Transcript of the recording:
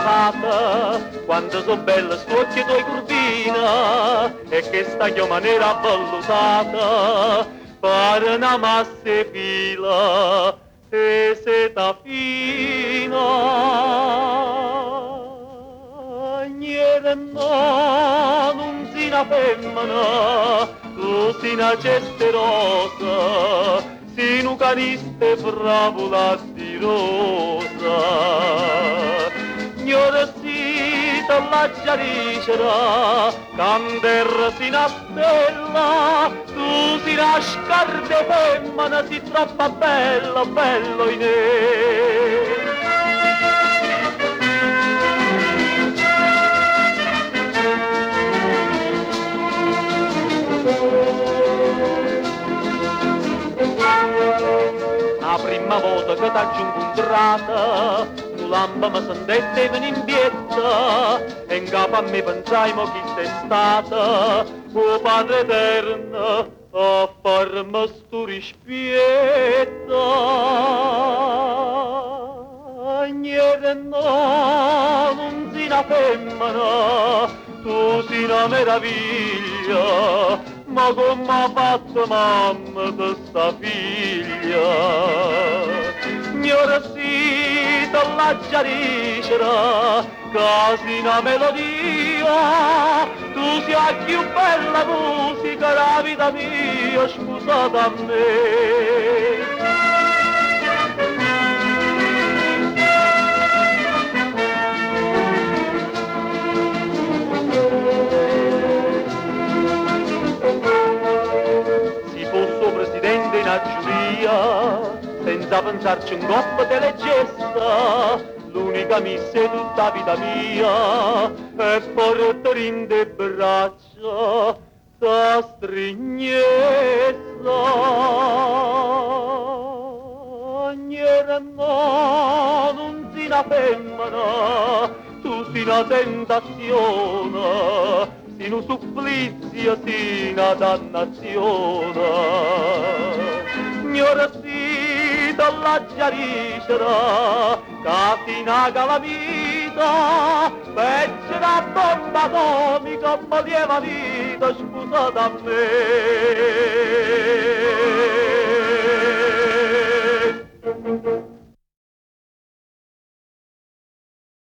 fata, quanto so belle st'uocchie tuoi curvina, e chesta chioma nera avvellutata, pare una massa 'e fila 'e seta fina. Gnerno, nun si' na femmena, tu si' na cesta 'e rosa, si' nu canisto 'e fravula addirosa. Gnorsì, te l'aggia dicere, ca 'nterra si' na stella, tu si' na scarda 'e femmena, si' troppa bella, bella oinè. A primma vota che t'aggio 'ncuntrata, nu lampo me sentette 'e venì 'mpietto e 'ncapa a me pensai mo chi sei stata, 'o Padre Eterno a farme stu rispietto. Gnerno, nun si' na femmena, tu si' na meraviglia, ma comme ha fatto mammeta sta figlia? Gnorsì, te l'aggia dicere, ca si' na melodia, tu si' 'a cchiù bella musica d' 'a vita mia, spusata a me. Si fosse 'o presidente 'e na giuria, senza pensarci 'ncoppa te leggesse, l'unica missa 'e tutta 'a vita mia, e forte dint' 'e braccia t'astrignesse. Gnerno, nun si' na femmena, tu si' na tentazione, si' nu supplizio, si' na dannazione. Gnorsì, te l'aggia dicere, ca si' na calamita, peggio d' 'a bomba atomica, me lieve 'a vita, spusata a me.